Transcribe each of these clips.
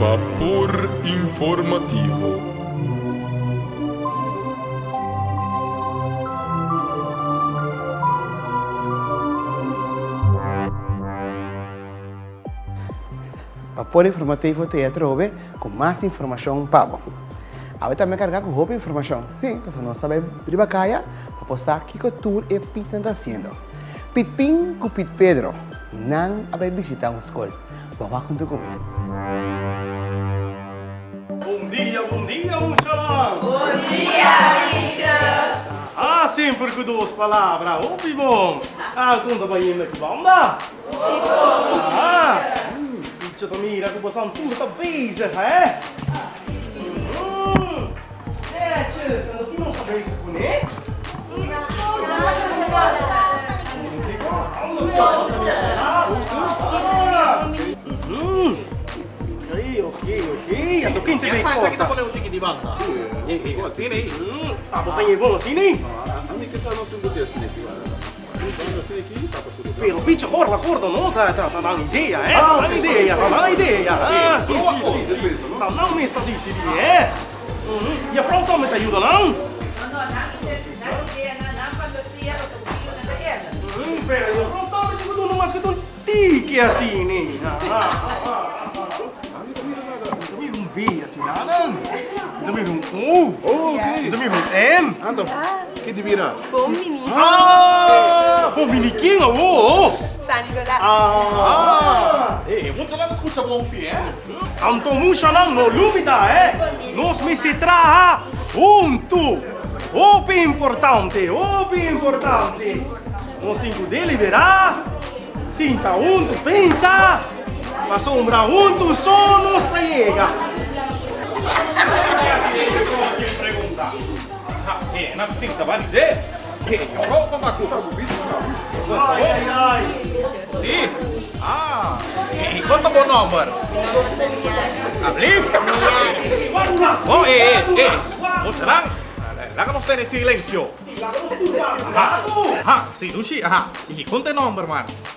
Bapor Informativo. Bapor Informativo ta e atrobe ku mas informashon pa bo. Awe tambe kargá ku hopi informashon, sí, pasobra nos ta bai riba kaya pa por sa kiko tur e pitnan ta hasiendo. Pit Pin ku Pit Pedro, nan a bai bishitá un skol. Bo wak huntu ku mi. Bon dia, bon dia muchanan! Bon dia teacher! Aha, semper ku dos palabra, hopi bon! Alkon ta bayendo aki banda? Hopi bon, Aha, teacher ta mira ku bosan tur ta bezig, hè? Netjes, en ki nos ta bezig kuné? Pero picha gorda gorda no ta ta ta nan idea eh ta nan idea ta nan idea ah si si si si ta nan mes ta dicidi eh Juffrouw tambe ta yuda nan. No no nan nan idea nan nan fantasia pasobra ku yuda ta erda. Pero juffrouw tambe tin ku duna mas ku un tiki asina. Mi ta mira un B aki nan. Mi ta mira un O. Mi ta mira un M. Anto, ki di bira? Bon mini. Ah, bon mini ken awo? San Nicolas. Ah. E muchanan ta skucha bon si, eh? Anto muchanan no lubida, eh? Nos mester traha huntu. Hopi importante, hopi importante. Nos tin ku deliberá, sinta huntu, pensa. Pasobra huntu so nos ta yega.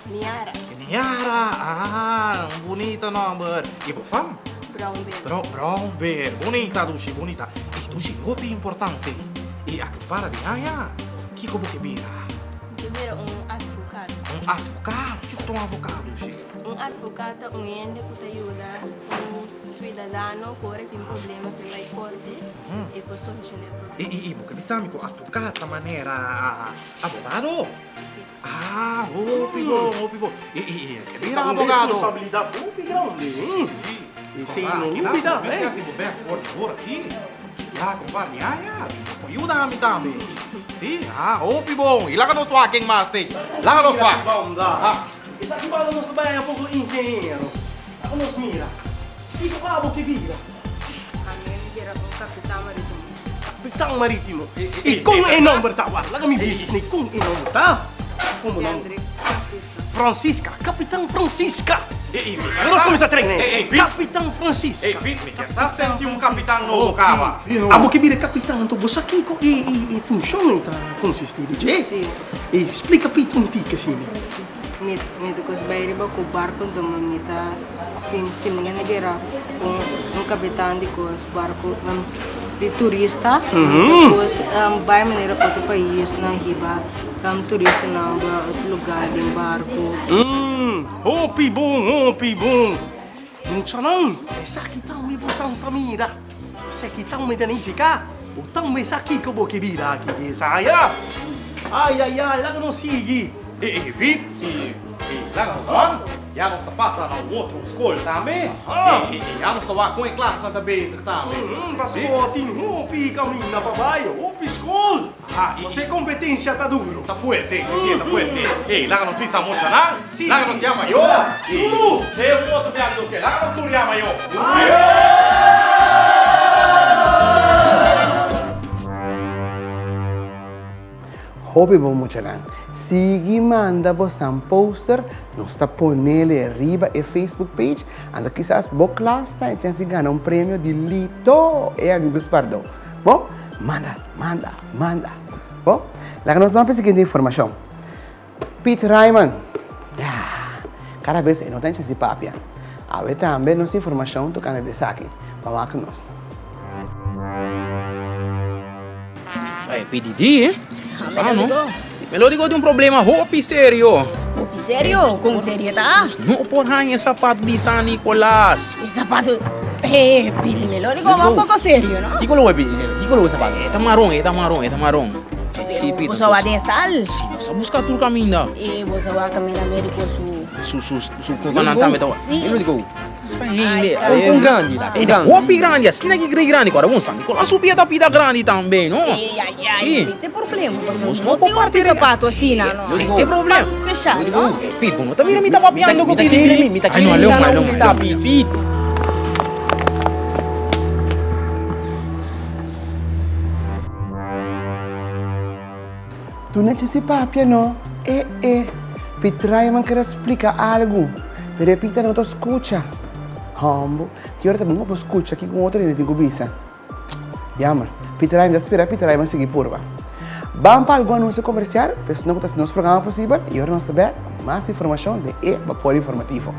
Niara. Niara, ah, un bunita nomber. Y bo fam? Brown Bear. Bro, Brown Bear. Bunita, Dushi, bunita. Y Dushi, hopi importante. Y aki un para di aña, kiko bo ke bira? Mi ke bira un advocado. Un advocado? Kiko ta un advocado, Dushi? Un advocado ta un hende ku ta yuda un suidadano ku ora tin problema ku bai korte e por soluciona e problema. Y, y, y bo ke bisa mi ku advocado ta manera abogado? Si. Ah, hopi bon, hopi bon. Y, y, y, ke bira abogado. Responsabilidad hopi grandi. Si, si, si, si, si. Esey no lubida, eh. Mester hasi bo best for di ora aki. Ya, compadre, ya, ya. Bo yuda mi tambe. Si, ah, hopi bon. Y laga nos wak ken mas te. Laga nos wak. Banda. Esaki banda nos ta bay haña poco ingeniero. Laga nos mira. Kiko pa bo ke bira? Ami a bira un kapitan maritimo. Kapitan maritimo. I kon e nomber ta? Wak, laga mi bisa esei kon e nomber ta. Kon bo nomber? Kendrick Francisca. Francisca, Kapitan Francisca. Laga nos kuminsá train e. Kapitan Francisca. Ey, Piet, mi kier sa senti un kapitan nobo kaba. Abo ke bira kapitan anto bo sa kiko e funshon ei ta konsistí di dje? Si. E splika Piet un tiki asina. Mi mi ta kos bai riba ku barko anto mi ta si si mi gana bira un un kapitan di kos barko di turista mi ta kos bai manera otro paisnan hiba turistanan ba otro lugar den barko. Hopi bon hopi bon muchanan esaki tambe bo santa mira esaki tambe ta nifica bo tambe sa kiko bo ke bira aki di esaya ayayay laga nos sigui. E e Vic y y laga nos wan ya nos ta pasa na un otro skol tambe y y ya nos ta wak kon e klasnan ta bezig tambe. Pasobra tin hopi kaminda pa bai hopi skol Nos e competencia ta duro. Ta fuerte, si si e ta fuerte. Ey, laga nos bisa muchanan. Si. Laga nos yama yo. Duro. E un otro biaha nos ke. Laga nos tur yama yo. Hopi bon muchanan. Sigui manda bosan poster, nos ta ponele riba e Facebook page, anto kisas bo klas ta e chens di gana un premio di Lito, e amigo Spardo. Bon, manda, manda, manda. Bon, laga nos ban pa e siguiente informashon. Piet Rijman, ya, Kada bes e no ta hincha si papia. Awe tambe nos tin informashon tokante di esaki. Ban wak nos. Ay, PDD, eh? Sa no? Melodico tin un problema hopi serio. Hopi serio? Con serio ta? No por haña e zapato di San Nicolas. E zapato? Eh, Pidi Melodico, ma un poco serio, no? Kiko lo Pidi? Kiko lo e zapato? E ta maron, e ta maron, e ta maron. Sí, Pidi. Boso a den stal? Sí, nos a busca tur caminda. E boso a caminda medico su... Su, su, su, con nan tambe ta. Sí. Melodico. Sa hende. Un grandi ta, un grandi. Hopi grandi, asina ki grei grandi. Kora bon, San Nicolas su pia ta pida grandi tambe, no? Ei, ai, ai, Sí. sin tin problema, pasobra Nos no no por tin hopi parti zapato asina, no. Sin tin problema. Zapato special, no? Pit, bo no ta mira mi ta papiando ku Mi ta Pidi. kere mi, mi ta Ai, no, kere aleu, mi, aleu, mi ta aleu. Pit, Pit. Tu no si papia no. E e. Pit Rayman ker a splika algu, pero e Pita no ta skucha. Hombo, ki ora ta bon pa bo skucha kiko un otro hende tin ku bisa. Jammer. Pit Rayman ta spera Pit Rayman sigui purba. Ban pa algun anunsio komersial, pues no ku ta hasi nos programa posibel i ora nos ta bek ku mas informashon den e Bapor Informativo.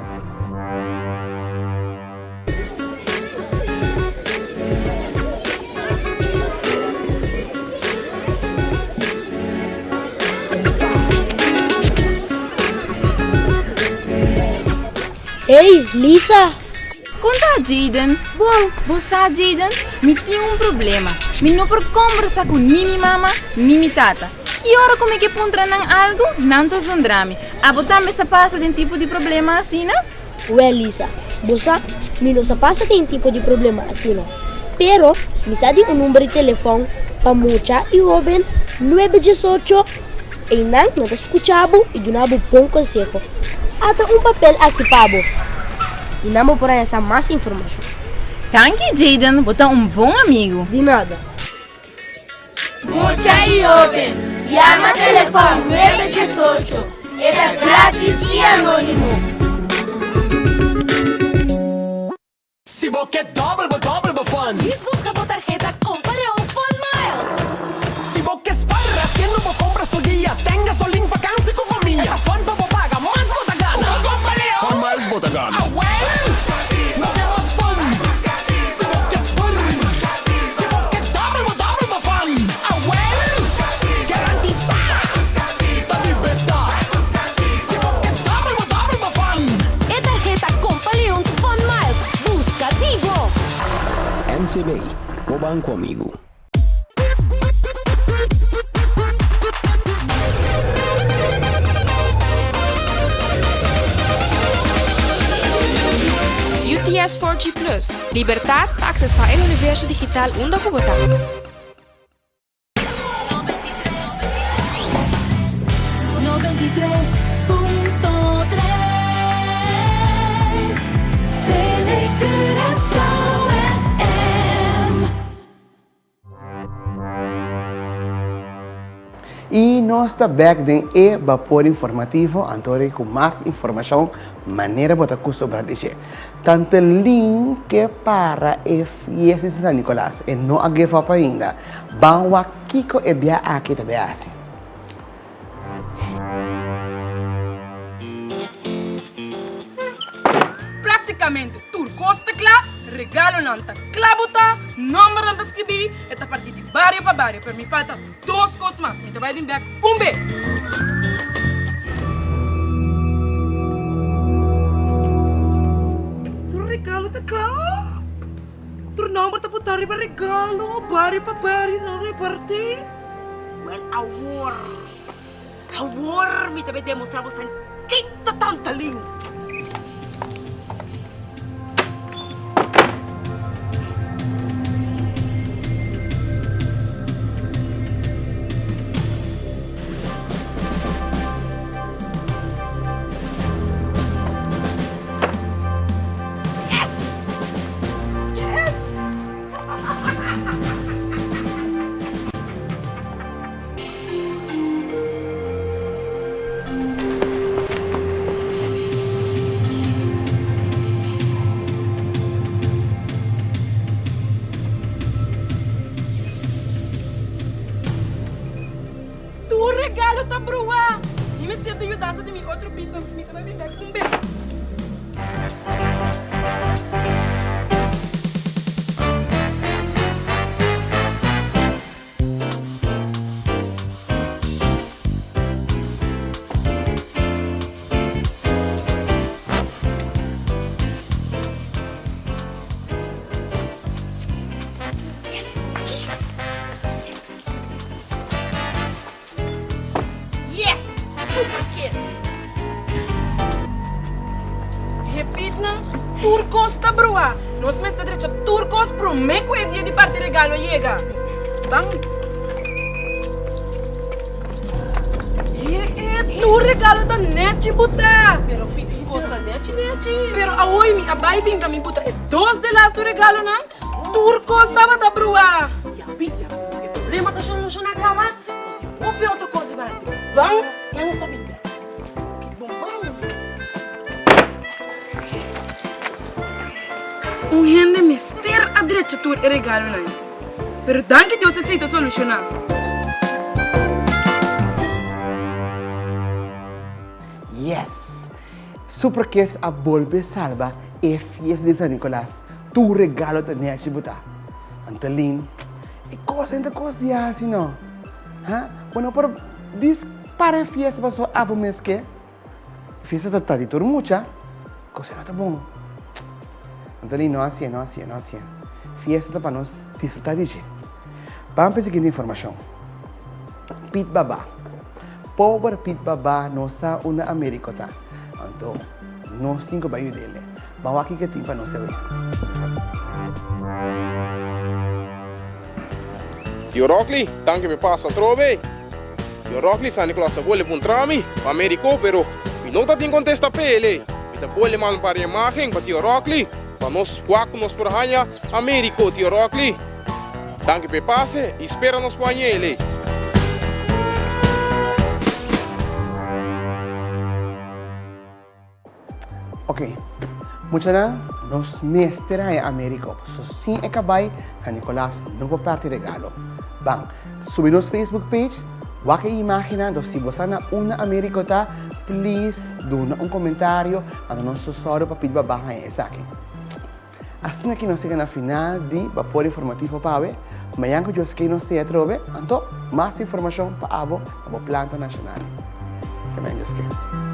Hey, Lisa! Kon ta, Jayden? Bon, bo sa, Jayden, mi tin un problema. Mi no por kombersa ku ni mi mama ni mi tata. Ki ora ku mi ke puntra nan algu, nan ta zundra mi. Abo tambe sa pasa den tipo di problema asina? Wèl Lisa, bo sa, mi no sa pasa den tipo di problema asina. Pero, mi sa di un number di telefòn pa mucha i hóben, nuebe diesocho. Einan nan ta skucha bo i duna bo bon konseho. Ata un papel aki pa bo. I nan bo por haña sa mas informashon. Danki Jayden, bo ta un bon amigu. Di nada. Mucha y hoben, yama telefon 918. E ta gratis y anonimo. Si bo ke dòbel bo dòbel bo fun. Djis buska bo tarheta Kompa Leon Fun Miles. Si bo ke spar hasiendo bo kompras tur dia, ten gasolin, vakansi ku famia. E ta fun pa bo paga, mas bo ta gana. Ku Kompa Leon. Fun Miles bo ta gana. Awel! No ke mas fun. Si bo ke spar. Si bo ke dòbel bo dòbel bo fun. Awel! Garantisá! Ta di berdad. Si bo ke dòbel bo dòbel bo fun. E tarheta Kompa Leon Fun Miles. Buska di bo! MCB, bo banko amigu. UTS 4G Plus, Libertad pa aksesá e universo digital unda ku bo ta. I nos ta bek den e Bapor Informativo, anto ku mas informashon manera bo ta kustumbrá di dje. Tante Lin ke para e fiesta di San Nicolas, e no a give up ainda. Ban wak kiko e bia aki ta bay hasi. Práktikamente tur kos ta kla, regalonan ta kla botá, nòmbernan ta skibí, e ta partí di bario pa bario, pero mi falta dos kos mas, mi ta bai bin bèk un be. Tur regalo ta kla, tur nòmber ta botá riba regalo, bario pa bario nan repartí. Wèl awor. Awor mi ta bay demostra bosnan ken ta Tantalin. Tur regalo ta bruá! Mi mester di yudansa di mi otro bito, mi ta bai bin bek un bes. pitnan, tur kos ta bruhá. Nos mester drecha tur kos promé ku e dia di parti regalo a yega. Ban. E e tur regalo ta nechi butá. Pero Pit tur kos ta nechi nechi. Pero awoy mi a bai bin pa mi buta e dos de lastu regalonan, tur kos tabata bruhá. Ya Pit, ya ku e problema ta solushoná kaba, nos tin hopi otro kos di basi. Ban. Ya nos ta bin bèk. Bon ban. Un hende mester a drecha tur e regalonan. Pero danki Dios esei ta solushoná. Yes! Super Kids a bolbe salba e fiesta di San Nicolas. Tur regalo ta nechi bo ta. Antolin, e kos ta kos di hasi no. Ha? Bo no por dis para e fiesta pasobra abo mes ke. Fiesta ta ta di tur mucha, cosa no ta bon. Anthony, no hacié, no hacié, no hacié. Fiesta ta pa nos disfruta di dje. Ban pa e siguiente informacion. Pit Baba. Pober Pit Baba no sa unda Americo ta. Anto, nos tin cu bai yud'ele. Ban wak kiko tin pa nos sabe. Tio Rockley, danki pa e pasa atrobe. Tio Rockley, San Nicolas a bole puntra mi pa Americo, pero mi no ta tin contesta p'e ele. Mi ta bole manda un par di imagen pa Tio Rockley pa nos wak cu nos por haña Americo, Tio Rockley. Danki pa e pase y spera nos por haña ele. Ok, muchanan, nos mester haña Americo, paso sin e cabai, San Nicolas no por parti regalo. Ban, subi nos Facebook page, wak e imagennan, entonces si bo sa na unda Americo ta, please duna un comentario, anto nos ta sòru pa pidi baba haña esaki. Asina ki nos yega na final di Bapor Informativo pa awe. Mañan ku Dios ke nos te atrobe, anto mas informashon pa abo na bo planta nashonal. Te mañan Dios ke.